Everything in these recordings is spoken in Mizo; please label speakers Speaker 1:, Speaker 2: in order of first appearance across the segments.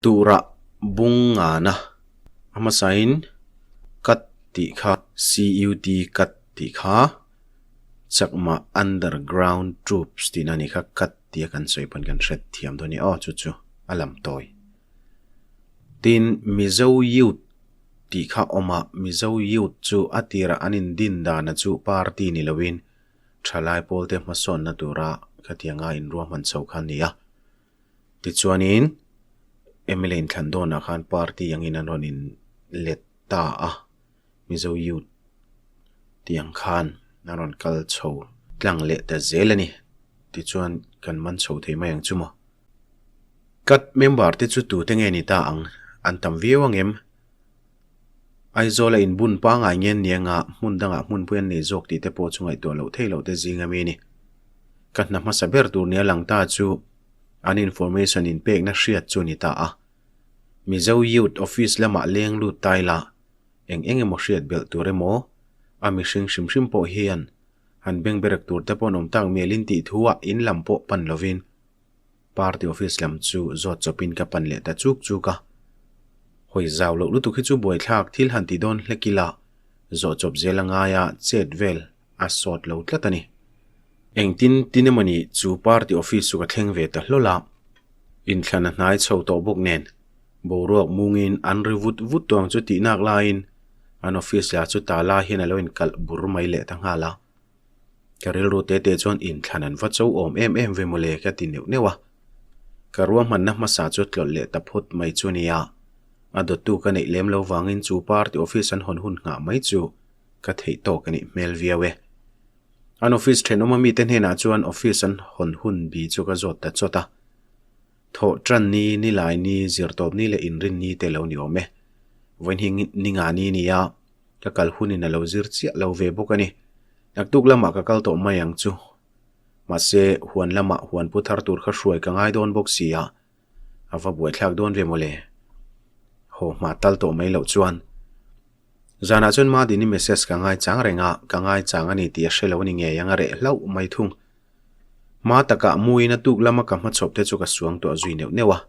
Speaker 1: Tura bung ngana a hmasain cut tih kha CUT cut tih kha Chakma Underground Troops tihna a nih kha cut tia kan sawi pawn kan hret thiam dawn a ni aw chu chu a lam tawi. Tin Mizo Youth tih kha awm a Mizo Youth chu a tirah an indin dana chu party ni loin thalai pawlte hmasawnna tura khatianga inruahman chho kha a ni a. Tichuanin mla inthlan dawnah khan party angin an rawn in let ta a, Mizo Youth tih ang khan an rawn kal chho tlang leh ta zel a ni. Tichuan kan man chho thei mai ang chu maw. Cut member te chu tute nge ni ta ang? An tam viau ang em? Aizawl a inbun pangngai nge an ni anga hmun dangah hmunpui an nei zawk tih te pawh chu ngaihtuah loh theih loh te zing ami a ni. Ka hna hmasa ber tur nia lang ta chu an information inpekna hriat chu a ni ta a. Mizo Youth Office lamah leng lut ta ila eng eng emaw hriat belh tur emaw a mihring hrim hrim pawh hian han beng berek tur te pawh an awm tak mialin tih thu ah in lam pawh pan lovin Party office lam chu zawt chawpin ka pan leh ta chuk chuk a. Hawi zau loh lutuk hi chu buaithlak thil han ti dawn hlek ila zawh chawp zel a ngai a, chet vel a sawt lo tlat a ni. Engtin tin emawni chu party office chu ka thleng ve ta hlawl a, inthlan a hnai chho tawh bawk nen boruak mungin an ri vut vut tawh ang chu tih nak laiin an office lah chu tala hian a lo inkalh bur mai leh ta nghal a. Ka rilru te te chuan inthlan an va cho awm em em ve mawle ka ti neuh neuh a. Ka ruahmanna hmasa chu tlawlh leh ta phawt mai chu nia. A dawttu ka neih lem lo vangin chu party office an hawn hun nghah mai chu ka theih tawk a nih hmel viau e. An office thenawm ami te hnenah chuan office an hawn hun bi chu ka zawt ta chawt a. Thawh tan ni, nilai ni, zirtawp ni leh inrin ni te lo ni awm e. Vawiin hi ninga ni nia. Ka kal hunin a lo zir chiah lo ve bawk a ni. Naktuk lamah ka kal tawh mai ang chu. Mahse, huan lamah huan pu thar tur kha hruai ka ngai dawn bawk si a, a va buaithlak dawn ve mawle. Haw hma tal tawh mai loh chuan. Zanah chuan Madini message ka ngai chang reng a, ka ngai chang a ni tih a hre lo a ni ngei ang a reh hlauh mai thung. Hma takah muin a tuk lama ka hmachhawp te chu ka suang tuah zui neuh neuh a.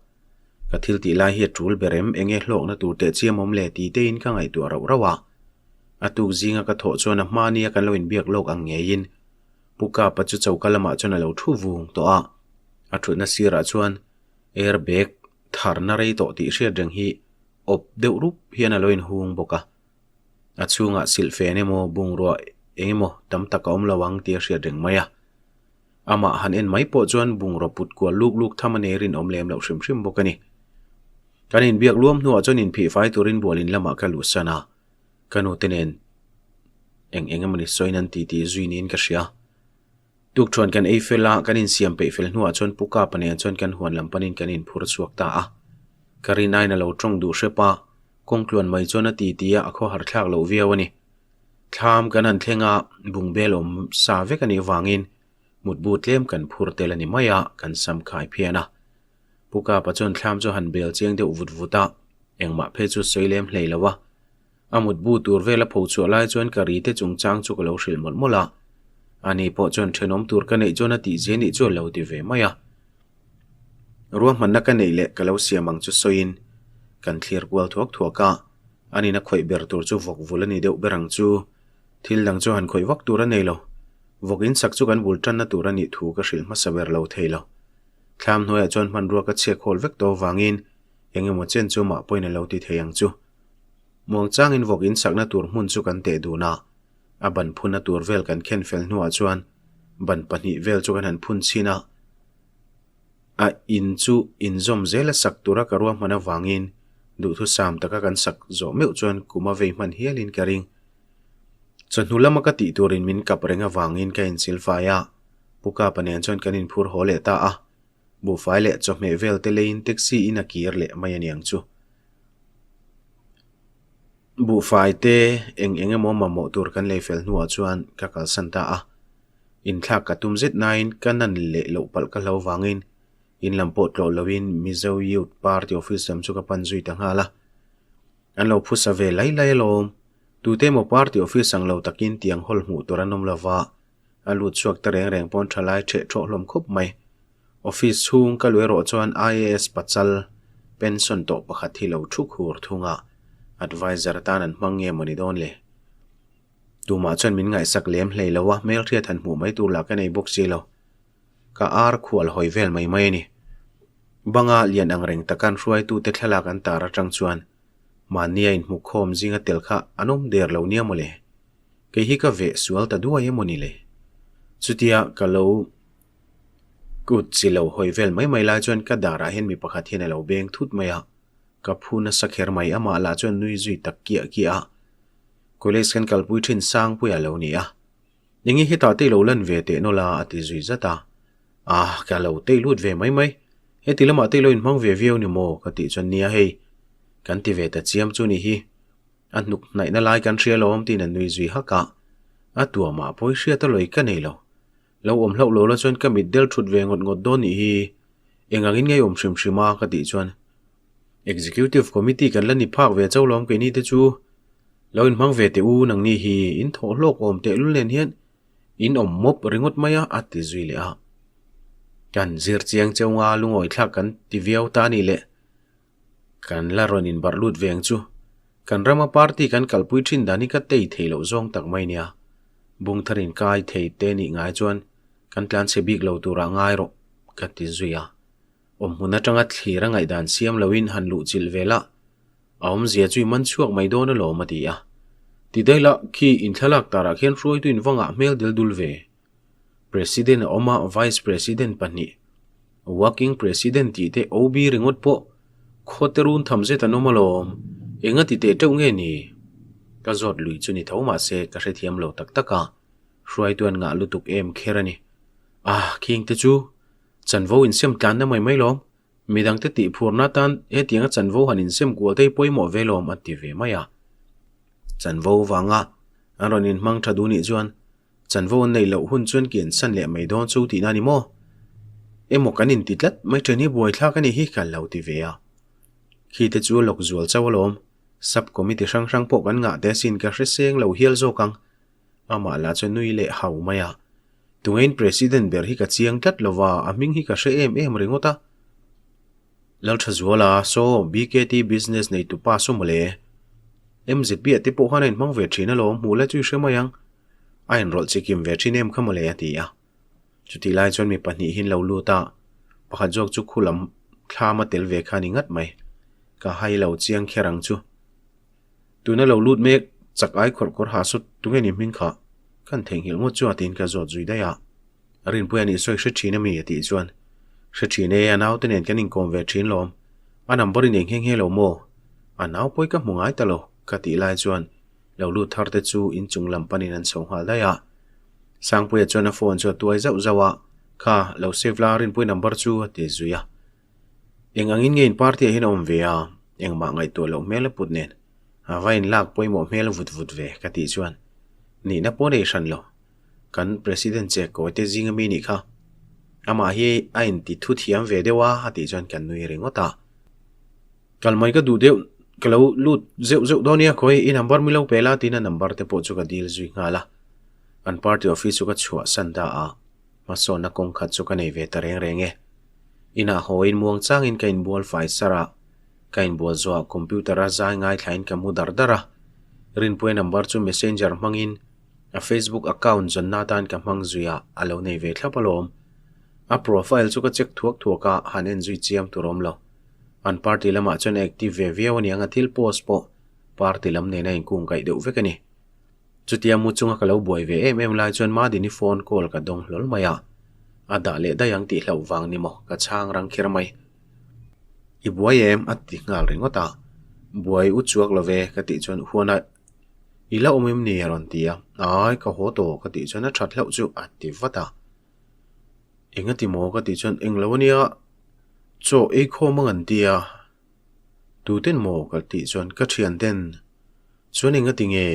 Speaker 1: Ka thil tih lai hi a tul ber em, enge hlawkna tur teh chiam awm le ti teiin ka ngaihtuah rauh rauh a. A tuk zinga ka thawh chuan a hma nia kan lo inbiak lawk ang ngeiin Pu Kapa chu choka lamah chuan a lo thu vung tawh a. A thutna sirah chuan air bag tharna rei tawh tih hriat reng hi awp deuh rup hian a lo inhung bawk a. A chhungah silhfen emaw bungrua eng emaw tam tak a awm lo ang tih a hriat reng mai a. Amah han en mai pawh chuan bungraw put kual luk luk tham a nei rinawm lem loh hrim hrim bawk a ni. Kan inbiak luam hnuah chuan inphih fai turin bualin lamah ka luhsan a, ka nute nen eng eng emawni sawiin an titi zui niin ka hria. Tukṭhuan kan ei fel a, kan insiam peih fel hnuah chuan Pu Kapa nen chuan kan huan lam panin kan inphur chhuak ta a. Ka rin aiin a lo ṭawng duh hrep a, kawngtluan mai chuan a titi a, a khawhar thlak loh viau a ni. Thlam kan han thleng a, bungbel awm sa vek a nih vangin mutbu tlem kan phur tel a ni mai a, kan sam khai phian a. Pu Kapa chuan thlam chu a han bel chiang deuh vut vut a, engmah phei chu sawi lem hlei lo a. A mutbu tur vel a pho chhuah lai chuan ka ri te chungchang chu ka lo hrilh mawlh mawlh a. Ani pawh chuan thenawm tur ka neih chuan a tihzia nih chu a lo ti ve mai a. Ruahmanna ka neih leh ka lo siam ang chu sawiin kan thlir kual thuak thuak a, anin a khawih ber tur chu vawk vul a ni deuh ber ang chu. Thil dang chu han khawih vak tur a nei lo. Vawk in sak chu kan bul tanna tur a nih thu ka hrilh hmasa ber lo thei lo. Thlam hnuaiah chuan hmanrua ka chhiak hawl vek tawh avangin eng emaw chen chu mah pawhin a lo ti thei ang chu. Muangchangin vawk in sakna tur hmun chu kan teh dun a, a ban phunna tur vel kan khen fel hnuah chuan ban pahnih vel chu kan han phun chhin a. A in chu inzawm zela sak tura ka ruahman avangin duhthusam taka kan sak zawh meuh chuan kum a vei hman hialin ka ring. Chawhnu lama ka tih turin min kap reng avangin ka insilfai a, Pu Kapa nen chuan kan inphur haw leh ta a. Buhfai leh chawhmeh vel te leiin taxi in a kir leh mai aniang chu. Buhfai te eng eng emaw mamawh tur kan lei fel hnuah chuan ka kalsan ta a. Inthlak ka tum zet nain ka nan leh loh palh ka hlo vangin in lam pawh tlawh loin Mizo Youth Party office lam chu ka pan zui ta nghal a. An lo phusa ve lai lai alawm. Tute emaw party office ang lo takin tiang hawl hmuh tur an awm lova, a lut chhuak ta reng reng pawn tha lai ṭheh ṭhawh hlawm khawp mai. Office chhung ka lu erawh chuan IAS pachal Pension tawh pakhat hi lo thu khur thung a, adviser atan an hmang nge mawni dawn le? Tumah chuan min ngaihsak lem hlei lo a, hmelhriat han hmuh mai tur lah ka nei bawk si lo. Ka ar khual hawi vel mai mai a ni. Banga lian ang reng takan hruaitute thlalak an tar atang chuan mahnia inhmukhawm zinga tel kha an awm der lo nia mawle. Kei hi ka veh sual ta duai emaw ni le? Chutia ka lo kut chi lo hawi vel mai mai lai chuan ka darah hian mi pakhat hian a lo beng thut mai a, ka phu nasa kher mai. Amah lah chuan nui zui tak kiah kiah a, College kan kalpui thin Sangpui a lo ni a. Enge hetah te i lo lan ve teh nawlh a a ti zui zat a. Ah, ka lo tei lut ve mai mai. Heti lamah te i lo inhmang ve viau ni maw? ka tih chuan nia hei, kan ti ve ta chiam chu ni hi. A hnuk hnaihna lai kan hria lo awm tiin a nui zui hak a. A tuamah pawi hriat a lawi ka nei lo. Lo awm hlauh lo la chuan ka mit del thut ve ngawt ngawt dawn nih hi. Eng angin ngei awm hrim hrim a ka tih chuan Executive Committee kan la ni phak ve chauh lo awm keini te chu. Lo inhmang ve teh u nangni hi in thawh hlawk awm teh lul nen hian in awm mawp ringawt mai a a ti zui leh a. Kan zir chiang cheu nga lungawi thlak kan ti viau ta a nih le. Kan la rawn inbarh lut ve ang chu. Kan rama party kan kalpui thin dan hi ka tei thei loh zawng tak mai nia. Bungthar in kai thei te nih ngai chuan kan tlanchhe bik lo turah ngai rawh ka ti zui a. Awmhmun atanga thlir a ngaihdan siam loin han luh chilh ve la, a awmzia chu i man chhuak mai dawn alawm a ti a. Ti daih la, khi inthlalak tarah khian hruaitu in va ngah hmel dil dul ve. President a awm a, Vice President pahnih, Working President tih te OB ringawt pawh khawte run tham zet an awm alawm, enga ti teh teuh nge ni? Ka zawt lui chu ni tho mahse ka hrethiam lo tak tak a, hruaitu an ngah lutuk em kher a ni. Ah, khing te chu Chanvo insem tlanna mai mai lawm, midangte tih phurna atan hetianga chanvo han insem kual te hi pawimawh ve lawm a ti ve mai a. Chanvo vanga an rawn inhmang tha duh nih chuan chanvo an neih loh hun chuan ki an san leh mai dawn chu tihna a ni maw? Emaw kan inti tlat mai then hi buaithlak a nih hi ka lo ti ve a. Khi te chu lawk zual chauh alawm, sub committee hrang hrang pawh kan ngah te asin ka hre seng lo hial zawk ang. Amah lah chu nui leh hau mai a. Tungein President ber hi ka chiang tlat lo va, a hming hi ka hre em em ringawt a. Lalthazuala, Saw, BKT business neitu pa saw mawle. MZP ah te pawh khan a inhmang ve thin alawm, hmuh la chu i hre mai ang. A inrawlh chikim ve thin em kha mawle a ti a. Chutih lai chuan mi pahnih hi an lo lut a, pakhat zawk chu khu lam thlam a tel ve kha a ni ngat mai. Ka hai lo chiang kher ang chu. Tuna lo lut mek chak ai khawrh kawr ha sut tunge ni hming kha kan theihnghilh ngawt chu a tiin ka zawt zui daih a. Rinpuia anih sawi hre thin ami a tih chuan hre thin e a naute nen kan inkawm ve thin lawm a number i nei nghe nghe lo maw a nau pawi ka hmu ngai ta lo ka tih lai chuan lo lut thar te chu inchung lam panin an chho nghal daih a. Sangpuia chuan a phone chu a tuai zauh zauh a kha lo save la Rinpuia number chu a ti zui a. Eng angin nge in party ah hian a awm ve a, engmah ngaihtuah loh hmel a put nen a va in lak pawimawh hmel vut vut ve ka tih chuan nihna pawh nei hran lo. Kan President che kawi te zing ami nih kha. Amah hi a inti thu thiam ve deuh a a tih chuan kan nui ringawt a. Kal mai ka duh deuh ka lo lut zeuh zeuh dawn nia khawi i number mi lo pe la tiin a number te pawh chu ka dil zui nghal a. An party office chu ka chhuah san ta a. Hmasawnna kawng khat chu ka nei ve ta reng reng e. Inah hawiin muang changin ka inbual fai sar a, ka inbual zawhah computer a zai ngaithlain ka mu dar dar a. Rinpuia number chu messenger hmangin a facebook account zawnna atan ka hmang zui a, a lo nei ve thlap alawm. A profile chu ka check thuak thuak a, han en zui chiam tur awm lo. An party lamah chuan a active ve viau aniang a thil post pawh party lam nena inkungkaih deuh vek a ni. Chutia mu chunga ka lo buai ve em em lai chuan Madini phone call ka dawng hlawl mai a, a dah leh daih ang tih hlauh vang ni maw ka chhang rang kher mai. I buai em? a ti nghal ringawt a, Buai u chuak lo ve ka tih chuan Huana i la awm em ni? a rawn ti a, Ai ka haw tawh ka tih chuan a that hlauh chu a ti vat a, Enga ti maw ka tih chuan Englo ania chaw ei khawm ang an ti a. Tuten maw ka tih chuan ka thian ten chuan eng a ti nge?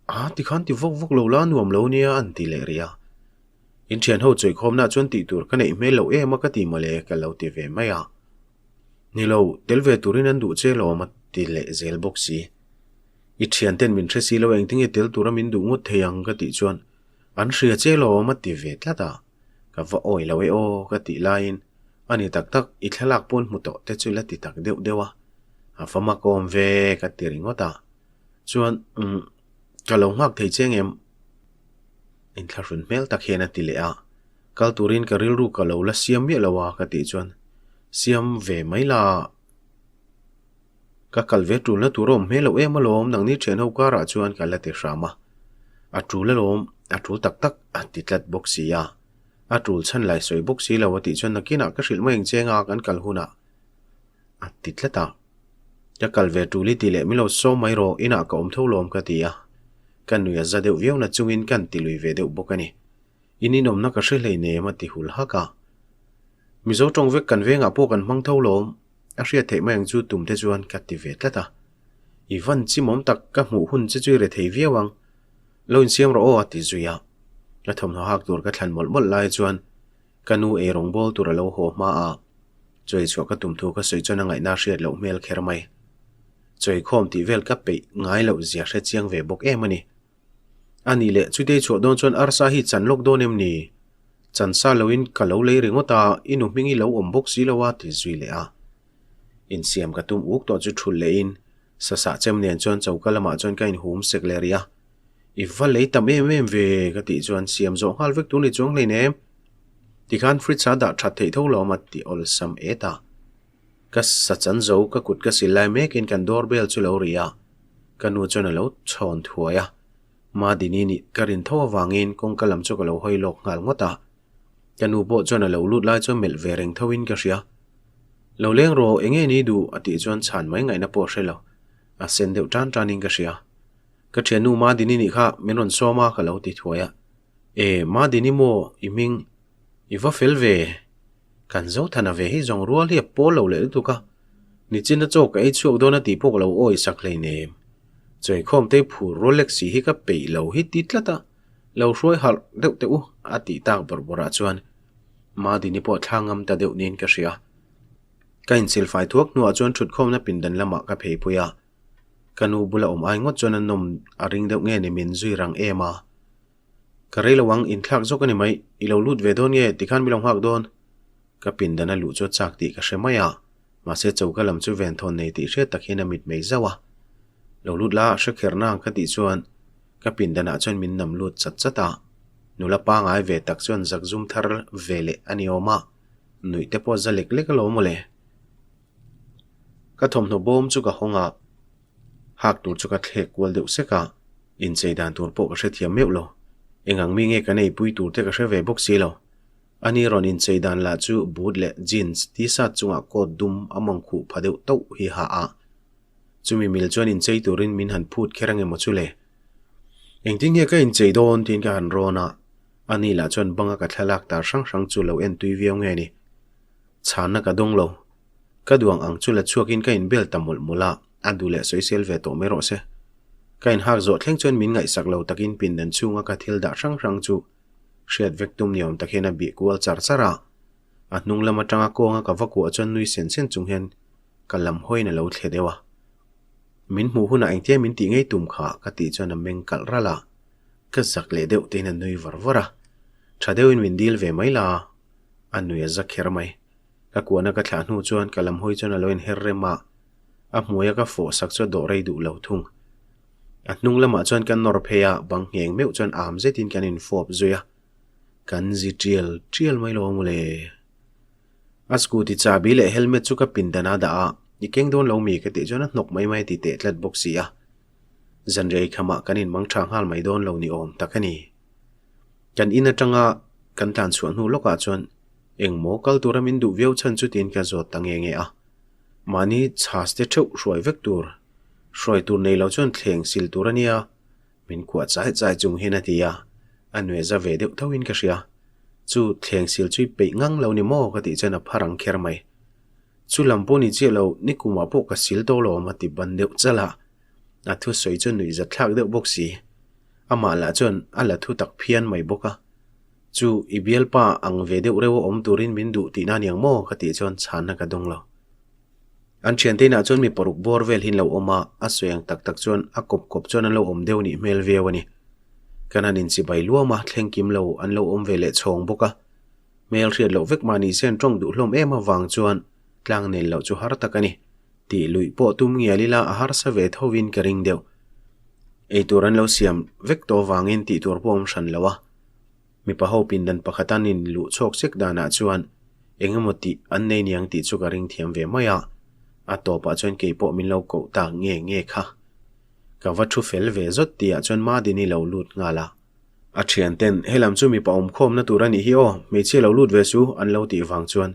Speaker 1: A tikhan ti vawk vawk lo la nuam lo nia an ti leh rih a. In thian ho chawikhawmna chuan tih tur ka neih hmel loh em a ka ti mawle ka lo ti ve mai a. Ni lo, tel ve turin an duh che lawm a ti leh zel bawk si. I thian ten min hre si lo engtinge tel tura min duh ngawt thei ang ka tih chuan an hria che lawm a ti ve tlat a. Ka va awi lo e aw ka tih laiin. A ni tak tak, i thlalak pawn hmu tawh te chu la ti tak deuh deuh a. A va mak awm ve ka ti ringawt a. Chuan, umm, ka lo nghak thei che ngem? Inthlahrun hmel tak hian a ti leh a. Kal turin ka rilru ka lo la siam miah lo a ka tih chuan, Siam ve mai la. Ka kal ve tulna tur a awm hmel loh em alawm, nangni thian ho karah chuan ka la ti hram a. A tul alawm, a tul tak tak a ti tlat bawk si a. A tul chhan lai sawi bawk si lo a tih chuan nakinah ka hrilh mai ang che nga kan kal hunah a ti tlat a. Ka kal ve tul i ti leh min lo sawm mai rawh, inah ka awm tho lawm ka ti a. Ka nui a za deuh viau na chungin kan ti lui ve deuh bawk a ni. I ninawmna ka hre hleinem a ti hul hak a. Mizo tawng vek kan vengah pawh kan hmang tho lawm, a hriat theih mai ang chu tum te chuan ka ti ve tlat a. I van chimawm tak ka hmuh hun che chu i re thei viau ang. Lo insiam rawh aw a ti zui a. Ka thawmhnaw hak tur ka thlan mawlh mawlh lai chuan ka nu ei rawng bawl tur a lo haw hma a. Chawi chhuah ka tum thu ka sawi chuan a ngaihna a hriat loh hmel kher mai. Chawi khawm tih vel ka peih ngai loh zia hre chiang ve bawk em a ni. A nih leh, chutei chhuah dawn chuan arsa hi chan lawk dawn em ni? Chan sa loin ka lo lei ringawt a, i nu hming i lo awm bawk si lo a ti zui leh a. Insiam ka tum uk tawh chu thulh lehin sasah chem nen chuan choka lamah chuan ka inhum sek leh rih a. I va lei tam em em ve ka tih chuan siam zawh nghal vek tur ni chuang hleinem. Tikhan fridge a dah that theih tho lo a ti awlsam et a. Ka sa chan zo ka kut ka sil lai mekin kan door bell chu lo ri a, ka nu chuan a lo chhawn thuai a. Madini nih ka rin tho avangin kawngka lam chu ka lo hawi lawk nghal ngawt a. Ka nu pawh chuan a lo lut lai chuan melh ve reng thoin ka hria. Lo leng rawh, eng nge ni duh? a tih chuan chhan mai ngaihna pawh a hre lo. A sen deuh tan tanin ka hria. Ka thiannu Madini nih kha min rawn sawm a ka lo ti thuai a. E, Madini maw i hming? I va fel ve. Kan Zothana ve hi zawng rual hi a pawl lo leh lutuk a, nichina chaw ka ei chhuak dawn a tih pawh ka lo awi sak hleinem. Chawikhawm te phur Rolex si hi ka peih lo hi ti tlat a, lo hruai harh deuh teh u a tih tak bawrh bawrh ah chuan Madini pawh thla ngam ta deuh niin ka hria. Ka insilfai thuak hnuah chuan thutkhawmna pindan lamah ka phei pui a, ka nu bula awm ai ngawt chuan a nawm a ring deuh nge ni min zui rang em a. Ka rei lo ang, inthlak zawk a ni mai, i lo lut ve dawn nge, tikhan mi lo nghak dawn? Ka pindan a luh chu a chak tih ka hre mai a, mahse choka lam chu venthawn nei tih hriat tak hian a mit mei zauh a. Lo lut la, hre kherna ang ka tih chuan ka pindanah chuan min nam lut chat chat a, nula pangai ve tak chuan zakzum thar ve leh a ni awm a, nuih te pawh a za lek lek alawm mawle. Ka thawmhnaw bawm chu ka hawng a. Hak tur chu ka thlek kual deuh sek a, inchei dan tur pawh ka hrethiam meuh lo. Eng ang mi nge kan eipui tur te ka hre ve bawk si lo. Ani rawn inchei dan lah chu boot leh jeans t-shirt chungah coat dum a mawng khuh pha deuh tauh hi ha a. Chumi mil chuan inchei turin min han phut kher ange maw chu le. Engtin nge ka inchei dawn tiin ka han rawn a, ani lah chuan banga ka thlalak tar hrang hrang chu lo en tui viau nge ni. Chhanna ka dawng lo. Ka duang ang chu la chhuakin ka inbel ta mawlh mawlh a, a duh leh sawisel ve tawh mai rawh se. Ka inhak zawh thleng chuan min ngaihsak lo takin pindan chhunga ka thil dah hrang hrang chu hriat vek tum ni awm tak hian a bih kual char char a. A hnung lam atanga kawnga ka va kuah chuan nui sen sen chung hian ka lam hawiin a lo thle deuh a. Min hmuh hunah engtia min tih ngei tum kha ka tih chuan a meng kalh ralh a, ka zak leh deuh tein a nui var var a. Tha deuhin min dil ve mai la, a nui a za kher mai. Ka kuahna ka thlah hnu chuan ka lam hawi chuan a lo inher rem a, a hmuaia ka fawh sak chu a dawh rei duh lo thung. A hnung lamah chuan ka nawr phei a, bang ngheng meuh chuan am zetin kan infawp zui a, kan zi tial tial mai lo a mawle. A scooty chahbi leh helmet chu ka pindan a dah a, i keng dawn lo mi ka tih chuan a hnawk mai mai a ti teh tlat bawk si a. Zanriai khamah kan inmang tha nghal mai dawn lo ni awm tak a ni. Kan in atanga kan tlan chhuah hnu lawkah chuan Engmaw kal tura min duh viau chhan chu tiin ka zawt ta nge nge a. Mahni chhas te theuh hruai vek tur, hruai tur nei lo chuan thleng sil tur a nia, min kuah chai chai chung hian a ti a, a nueh za ve deuh thoin ka hria. Chu thleng sil chu i peih ngang lo ni maw ka tih chuan a phar ang kher mai. Chu lam pawh ni chiah lo, nikumah pawh ka sil tawh lo awm a ti ban deuh chalh a. A thusawi chu nuih za thlak deuh bawk si. Amah lah chuan a la thu tak phian mai bawk a. Chu i bialpa ang ve deuh reuh a awm turin min duh tihna aniang maw? ka tih chuan chhanna ka dawng lo. An thiante inah chuan mi paruk bawr vel hi an lo awm a, a sawi ang tak tak chuan a kawp kawp chuan an lo awm deuh nih hmel viau a ni. Kan han inchibai luam a, thleng kim lo an lo awm ve leh chhawng bawk a. Hmel hriat loh vek mah ni se an tawng duh hlawm em avang chuan tlang nel loh chu har tak a ni. Tih luih pawh tum ngial ila a harsa ve thovin ka ring deuh. Eitur an lo siam vek tawh avangin tih tur pawh awm hran lo a. Mipa ho pindan pakhat an in luh chhawk sek danah chuan eng emaw tih an nei niang tih chu ka ring thiam ve mai a, a tawpah chuan kei pawh min lo koh tak nge nge kha. Ka va thu fel ve zawt tihah chuan Madini lo lut nghal a. A thian ten helam chu mipa awmkhawmna tur a nih hi aw, hmeichhia lo lut ve su an lo tih vang chuan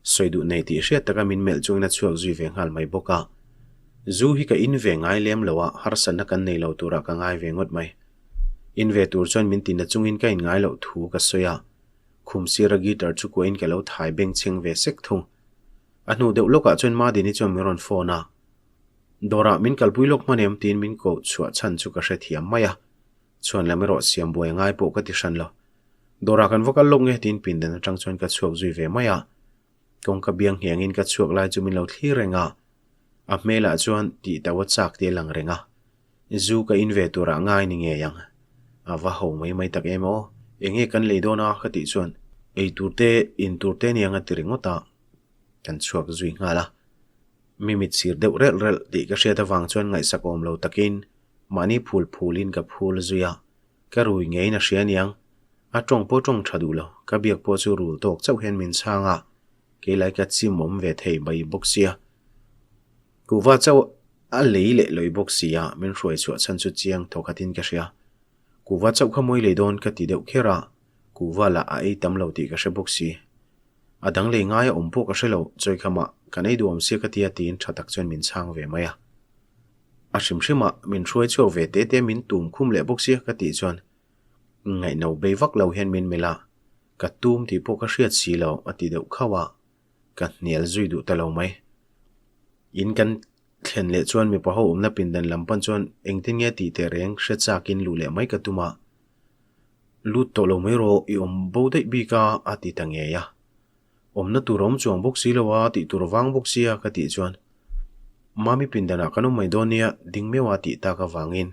Speaker 1: sawi duh nei tih hriat taka min melh chungin a chhuak zui ve nghal mai bawk a. Zu hi ka in ve ngai lem lo a, harsatna kan nei lo turah ka ngai ve ngawt mai. In ve tur chuan min tina chungin ka in ngai loh thu ka sawi a, khum sira guitar chu kuahin ka lo thai beng chheng ve sek thung. A hnu deuh lawkah chuan Madini chuan min rawn phone a, Dawrah min kalpui lawk hman em tiin min koh chhuah chhan chu ka hrethiam mai a, chhuan lam erawh siam buai ngai pawh ka ti hran lo. Dawrah kan va kal lawk nge tiin pindan atang chuan ka chhuak zui ve mai a, kawngka biang nghengin ka chhuak lai chu min lo thlir reng a, a hmelah chuan tih tauh a chak tih a lang reng a. Zu ka in ve turah ngai ni ngei ang. A va ho mai mai tak em aw, enge kan lei dawn a ka tih chuan ei tur te in tur te aniang a ti ringawt a, kan chhuak zui nghal a. Mi mit sir deuh relh relh tih ka hriat avang chuan ngaihsak awm lo takin mahni phul phulin ka phul zui a, ka rui ngeiin a hria aniang. A tawng pawh tawng tha duh lo, ka biak pawh chu rul tawk chauh hian min chhang a, keilai ka chim awm ve thei mai bawk sia. Kuhva chauh a lei leh lawi bawk si a, min hruai chhuah chhan chu chiang thaw khatin ka hria. Kuhva chauh kha mawi lei dawn ka ti deuh kher a, kuhva lah a ei tam lo tih ka hre bawk si. A dang lei ngai a awm pawh ka hre lo, chawikhamah kan ei duh awm sia ka ti a tiin tha tak chuan min chhang ve mai a. A hrim hrimah min hruai chhuak ve te te min tum khum leh bawk sia ka tih chuan ngaihno bei vak lo hian min melh a, ka tum tih pawh ka hriat si lo a ti deuh khauh a. Ka hnial zui duh ta lo mai. In kan thlen leh chuan mipa ho awmna pindan lam pan chuan engtin nge tih teh reng hre chakin luh leh mai ka tum a. Lut tawh lo mai rawh, i awm bo daih bik a, a ti ta ngei a. Awmna tur a awm chuang bawk si lo a, tih tur vang bawk sia ka tih chuan Mami pindanah kan awm mai dawn nia ding meuh a tih tak avangin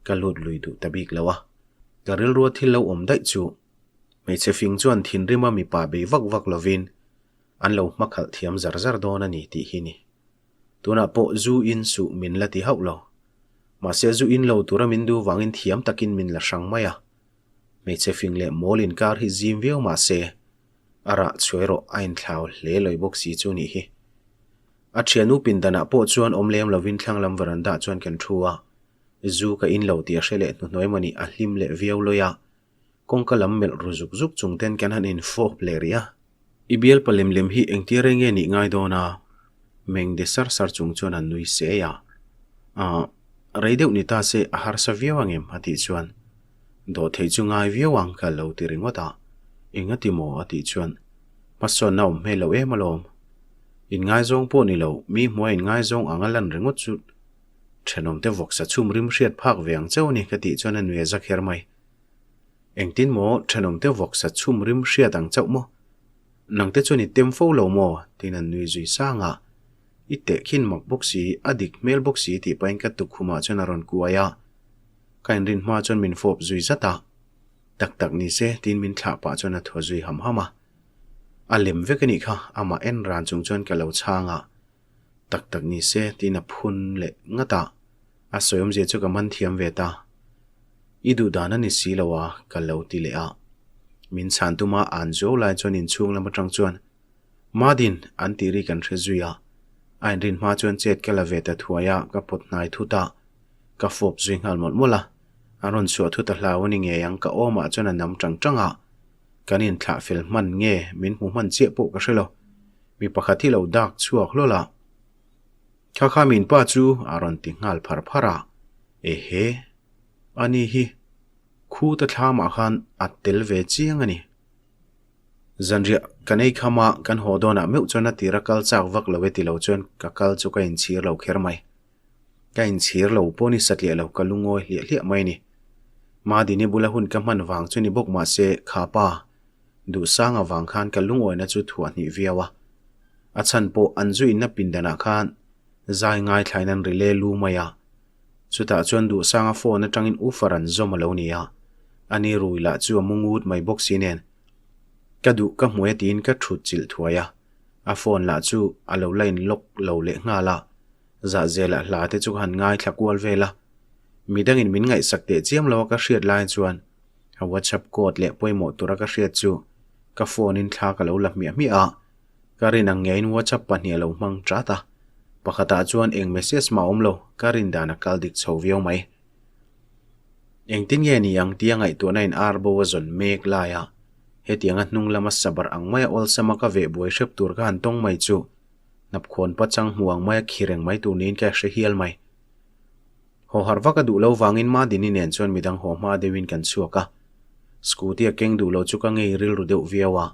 Speaker 1: ka lut lui duh ta bik lo a. Ka rilrua thil lo awm daih chu Hmeichhe fing chuan thinrima mipa bei vak vak lovin an lo hmakhalh thiam zar zar dawn a ni tih hi ni. Tunah pawh zu in suh min la ti hauh lo. Mahse zu in lo tura min duh vangin thiam takin min la hrang mai a. Hmeichhe fing leh mawl inkar hi zim viau mahse a rah chhuai rawh a inthlau hle lawi bawk si chu nih hi. A thiannu pindanah pawh chuan awm lem lovin thlang lam veranda chuan kan thu a. Zu ka in lo tih a hre leh hnuhnuai mawni a hlim leh viau lawi a. Kawngka lam melh ru zuk zuk chung ten kan han infawp leh rih a. I bialpa lem lem hi engtia reng nge nih ngai dawn a? Meng de sar sar chung chuan an nui se a. Aah, rei deuh ni ta se a harsa viau ang em? a tih chuan dawhtheih chu ngai viau ang ka lo ti ringawt a. Eng a ti maw? a tih chuan hmasawnna awm hmel lo em alawm. Inngaizawng pawh ni lo, mi hmuai inngaizawng ang a lan ringawt chu thenawmte vawksa chhum rim hriat phak ve ang chauh a ni ka tih chuan a nui a za kher mai. Engtin maw thenawmte vawksa chhum rim hriat ang chauh maw? Nangte chuan i tem fo lo maw? tiin an nui zui sang a. I tehkhin mak bawk si, a dik hmel bawk si tih pahin ka tukkhumah chuan a rawn kuai a. Ka inrin hma chuan min fawp zui zat a. Tak tak ni se tiin min thlah pah chuan a thaw zui ham ham a. A lem vek a nih kha, amah en ran chung chuan ka lo chhang a. Tak tak ni se tiin a phun leh ngat a. A sawi awmzia chu ka man thiam ve ta. I duh dan a ni si lo a, ka lo ti leh a. Min chhan tuma an zuau lai chuan inchhung lam atang chuan Madin an tih ri kan hre zui a. A inrin hma chuan chet ka la ve ta thuai a, ka pawt hnai thut a. Ka fawp zui nghal mawlh mawlh a. A rawn chhuah thut a hlau a ni ngei ang, ka awmah chuan a nam tang tang a. Kan inthlah fel hman nge min hmu hman chiah pawh ka hre lo. Mi pakhat hi lo dak chhuak hlawl a. Kha kha min pa chu a rawn ti nghal phar phar a, Ehe, ani hi khuta thlamah khan a tel ve chiang a ni. Zanriah kan ei kham a, kan haw dawnah meuh chuan a tira kal chak vak lo e ti lo chuan ka kal chu ka inchhir lo kher mai. Ka inchhir lo pawh ni satliah lo ka lungawi hliah hliah mai a ni. Madini bula hun ka hman vang chu ni bawk mahse kha pa Duhsang avang khan ka lungawina chu thuah hnih viau a. A chhan pawh an zu inna pindanah khan zai ngaithlain an ri le lu mai a. Chutah chuan Duhsanga phone atangin uffer an zawm a lo ni a. Ani rui lah chu a mu ngut mai bawk si nen. Ka duh ka hmu e tiin ka thut chilh thuai a, a phone lah chu a lo la in lock lo leh nghal a, zah zelah hla te chu ka han ngaithla kual vel a. Midangin min ngaihsak teh chiam lo a ka hriat lai chuan a WhatsApp code leh pawimawh tura ka hriat chu ka phone in thla ka lo la hmiah hmiah a, ka rin ang ngeiin WhatsApp pahnih a lo hmang chat a, pakhatah chuan eng message mah a awm lo, ka rin dan a kal dik chho viau mai. Engtin nge ni ang tia ngaihtuahna in ar bo a zawn mek lai a, hetianga hnung lama sabar ang maia awlsama ka veh buai hrep tur ka han tawng mai chu hnapkhawn pachang hmu ang maia khi reng mai tur niin ka hre hial mai. Haw harh vak a duh lo vangin Madini nen chuan midang haw hma deuhin kan chhuak a, scooty a keng duh lo chu ka ngei rilru deuh viau a,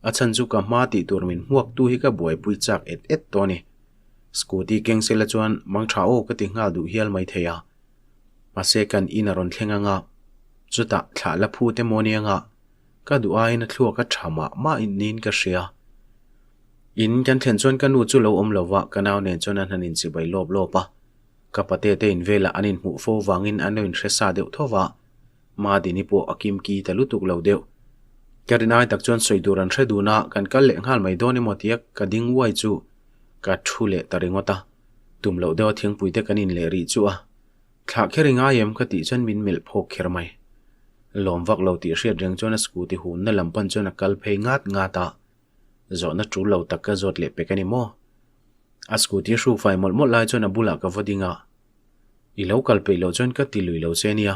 Speaker 1: a chhan chu ka hma tih tur min hmuaktu hi ka buaipui chak et et tawh a ni. Scooty keng sela chuan mang tha aw ka ti nghal duh hial mai thei a. Mahse kan in a rawn thleng anga, chutah thlah la phu te maw nia ka duh aiin a thluak a tha mah mah niin ka hria. In kan thlen chuan ka nu chu lo awm lova ka nau nen chuan an han inchibai lawp lawp a. Ka pate te in velah an inhmuh fo vangin an lo inhre sa deuh tho va, Madini pawh a kimki ta lutuk lo deuh. Ka rinai tak chuan sawi tur an hre dun a, kan kal leh nghal mai dawn emaw tia ka ding uai chu ka thu leh ta ringawt a. Tum loh deuha thingpui te kan in leh rih chu a. Thlah kher i ngai em ka tih chuan min melh phawk kher mai. Lawm vak lo tih hriat reng chuan a scooty hunna lam pan chuan a kal phei ngat ngat a. Zawhna tul lo tak ka zawt leh pek a ni maw? A scooty hruk fai mawlh mawlh lai chuan a bulah ka va ding a. I lo kal peih loh chuan ka ti lui lo che nia.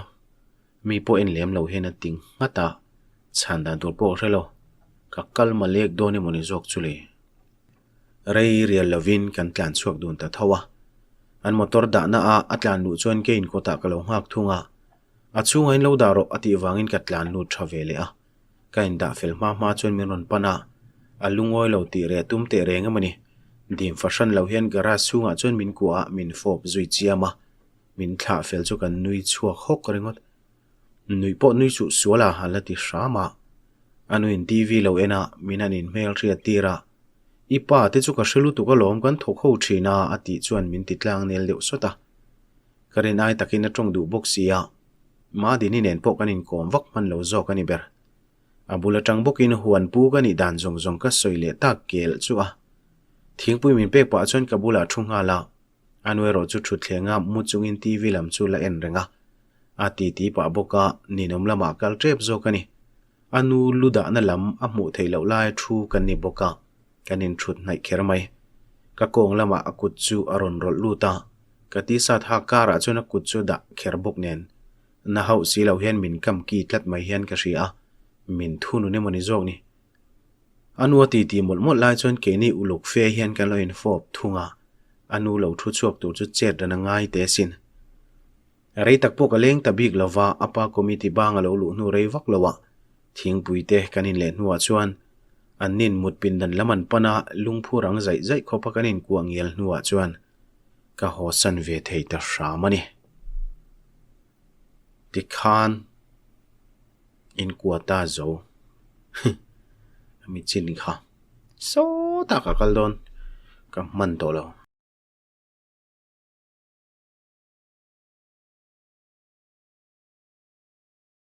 Speaker 1: Mi pawh en lem lo hian a ti nghat a, chhan dan tur pawh ka hre lo. Ka kal malek dawn emaw ni zawk chu le. Rei rial lovin kan tlan chhuak dun ta tho a. An motor dahna a a tlan luh chuan ke inkawtah ka lo nghak thung a. A chhungah in lo dah rawh a tih vangin ka tlan lut tha ve leh a. Ka indah fel hma hma chuan min rawn pan a, a lungawi lo tih reh a tum teh reng emaw ni. Dim fahran lo hian garage chhungah chuan min kuah a, min fawp zui chiam a, min thlah fel chu kan nui chhuak hawk ringawt. Nuih pawh nui suh sual a, a la ti hram a. A nuin TV lo en a, min han inhmel hriat tir a. I pa te chu ka hre lutuk alawm kan thawk ho thin a, a tih chuan min ti tlang nel deuh sawt a. Ka rin ai takin a tawng duh bawk si a. Madini nen pawh kan inkawm vak hman lo zawk a ni ber. A bul atang bawkin huan pu ka nih dan zawng zawng ka sawi leh tak kel chu a. Thingpui min pek pah chuan ka bulah thu nghal a, a nu erawh chu thutthleng a mu chungin TV lam chu la en reng a. A titi pah bawk a, ninawm lamah kal tep zawk a ni. A nu lu dahna lam a hmuh theih loh lai thu kan ni bawk a, kan inthut hnaih kher mai. Ka kawng lamah a kut chu a rawn rawlh lut a, ka tisat hak karah chuan a kut chu dah kher bawk nen. Na hauh si lo hian min kam ki tlat mai hian ka hria a, min thunun emaw ni zawk ni. A nu a titi mawlh mawlh lai chuan keini uluk fe hian kan lo infawp thung a, a nu lo thu chhuak tur chu chet ran a ngai teh asin. Rei tak pawh ka leng ta bik lova, a pa committee bang a lo luh hnu rei vak loah thingpui te kan inleh hnuah chuan an nin mut pindan lam an pan a, lungphu rang zaih zaih khawpa kan inkuah ngial hnuah chuan ka hawsan ve thei ta hram a ni. Tikhan inkuah ta zo mi chin kha sawtah ka kal dawn ka hman tawh lo.